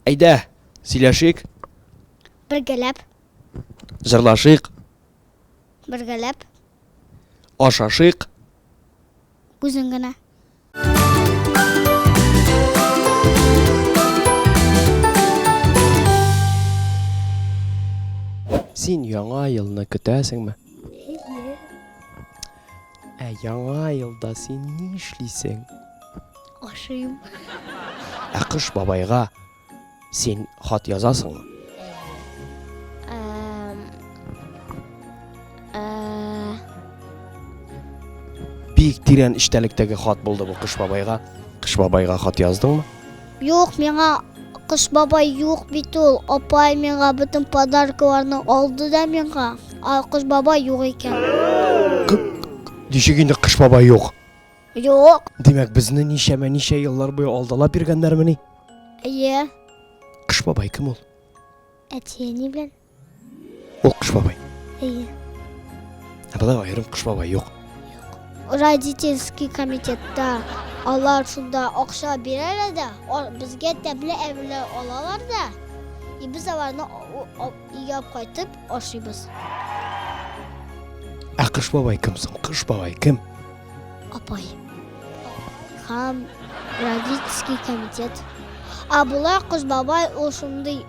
Әйдә, сөйләшик. Бергәләп. Җырлашыйк. Бергәләп. Ашашыйк. Үзең генә. Син яңа елны көтәсеңме? Әйе. Ә яңа елда син нишлисең? Ашыйм. Ә Кыш бабайга син хат язасыңмы? Бик тирән эчтәлектәге хат булды бу Кыш бабайга. Кыш бабайга хат яздыңмы? Юк, миңа Кыш бабай юк бит ул. Апай миңа бөтен подаркаларны алды да миңа. А Кыш бабай юк икән. Ничек инде Кыш бабай юк? Юк. Димәк, безне ничәмә ничә еллар буе алдалап йөргәннәрмени? Әйе. Кыш бабай кем ул? Әти-әни белән. Ул Кыш бабай. Әйе. Ә болай аерым Кыш бабай юк. Юк. Родительский комитетта алар шунда акча бирәләр дә, безгә тәмле әйберләр алалар да, и без аларны өйгә алып кайтып ашыйбыз. Ә Кыш бабай кем соң? Кыш бабай кем? Апай. Һәм родительский комитет. А болай Кыш бабай ул шундый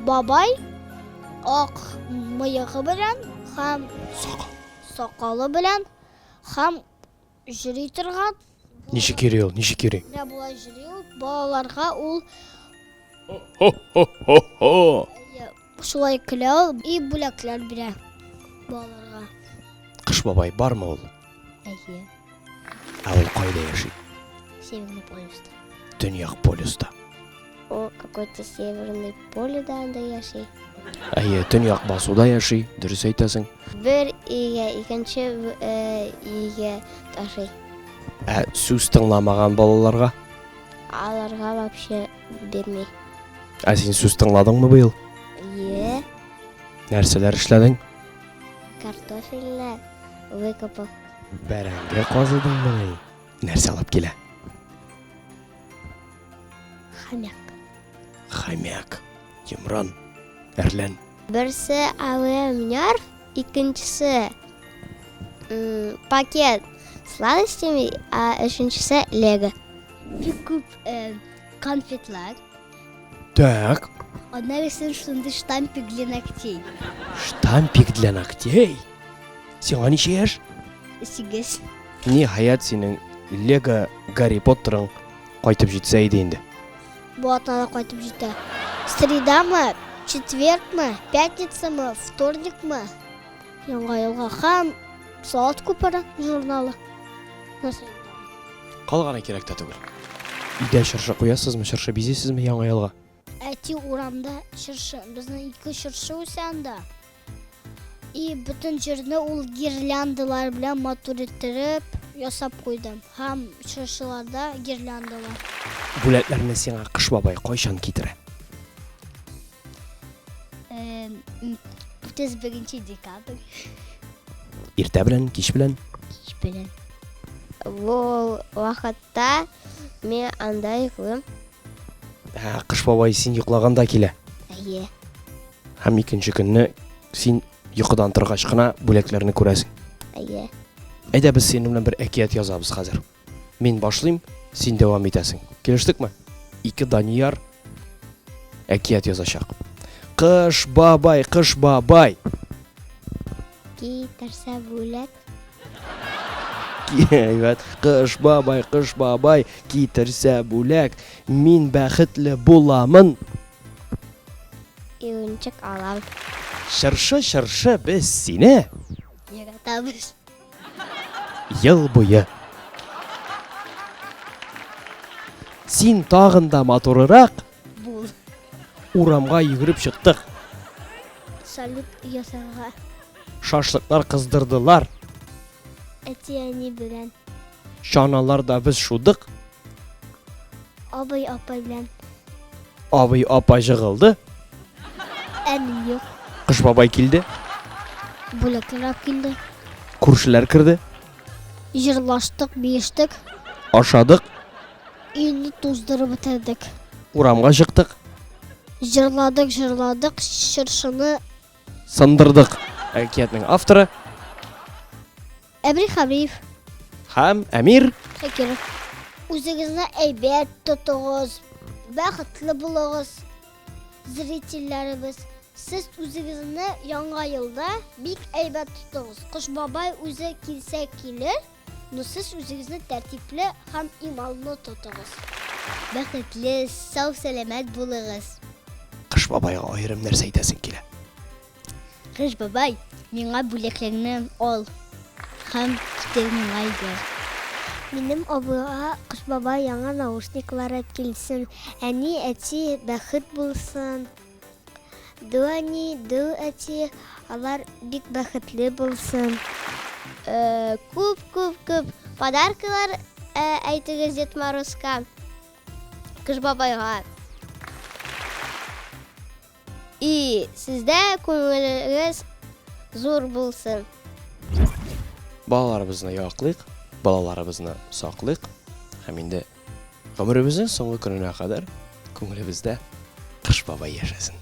бабай, ак мыегы белән һәм Сакал. сакалы белән һәм йөри торган. Ничек йөри ул? Ничек йөри? Менә болай йөри ул. Балаларга ул Хо-хо-хо-хо! Шулай көлә ул и бүләкләр бирә балаларга. Кыш бабай бармы ул? Әйе. Ә ул кайда яши? Северный полюста. Төньяк полюста. О, какой-то северный поле да анда яши. Әйе, төньяк басуда яши, дөрес әйтәсең. Бер өйгә, икенче өйгә ташый. Ә сүз тыңламаган балаларга? Аларга вообще бирми. Ә син сүз тыңладыңмы быел? Е. Нәрсәләр эшләдең? Картофельне выкопал. Бәрәңге казыдыңмыни? Нәрсә алып килә? Хомяк. Хомяк. Йомран. Әрлән. Берсе АВМ нерв, икенчесе пакет сладостями, а өченчесе лего. Бик күп э, конфетлар. Так. Аннары син шундый штампик для ногтей. Штампик для ногтей? Сиңа ничә яшь? 8. Ниһаять синең Лего Гарри Поттерың кайтып җитсә иде инде. Бу атнада кайтып җитә. Средамы, четвергмы, пятницамы, вторникмы? Яңа елга һәм Салат күпере журналы. Нәрсә? Калганы кирәк тә түгел. Өйдә чыршы куясызмы, чыршы бизисезме яңа елга? Әти урамда чыршы, безнең ике чыршы үсә анда. И бөтен җирне ул гирляндалар белән матур иттереп ясап куйды. Һәм чыршыларда гирляндалар. Бүләкләрне сиңа Кыш бабай кайчан китерә? 31 декабрь. Иртә белән, кич белән? Кич белән. Бу вакытта мин анда йоклыйм. Ә, Кыш бабай син йоклаганда килә. Әйе. Һәм икенче көнне син йокыдан торгач кына бүләкләрне күрәсең. Әйе. Әйдә без синең белән бер әкият язабыз хәзер. Мин башлыйм, син дәвам итәсең. Килештекме? Ике Данияр әкият язачак. Кыш бабай, кыш бабай. Китерсә бүләк. Әйбәт. Кыш бабай, кыш бабай, китерсә бүләк, мин бәхетле буламын. Уенчык алам. Чыршы, чыршы, без сине яратабыз. Ел буе. Син тагын да матурырак бул. Урамга йөгереп чыктык. Салют ясарга. Шашлыклар кыздырдылар. Әти-әни белән. Чаналарда без шудык. Абый апай белән. Абый апа жыгылды. Ә мин юк. Кыш бабай килде. Бүләкләр алып килде. Күршеләр керде. Җырлаштык, биештек. Ашадык. Өйне туздырып бетердек. Урамга чыктык. Җырладык, җырладык, чыршыны сындырдык. Әкиятнең авторы Әмри Хәбриев. Һәм Әмир Шакиров. Үзегезне әйбәт тотыгыз, бәхетле булыгыз, зрительләребез. Сез үзегезне яңа елда бик әйбәт тотыгыз. Кыш бабай үзе килсә килер, но сез үзегезне тәртипле һәм иманлы тотыгыз. Бәхетле, сау-сәламәт булыгыз. Кыш бабайга аерым нәрсә әйтәсең килә? Кыш бабай, миңа бүләкләрне ал һәм китер миңа өйгә. Минем абыйга Кыш бабай яңа наушниклар алып килсен. Әни, әти, бәхет булсын. Дәү әни, дәү әти, алар бик бәхетле булсын. Күп, күп, күп подаркалар әйтегез Дед Морозка, Кыш бабайга. И сездә күңелегез зур булсын. Балаларыбызны яклыйк, балаларыбызны саклыйк һәм инде гомеребезнең соңгы көненә кадәр күңелебездә Кыш бабай яшәсен.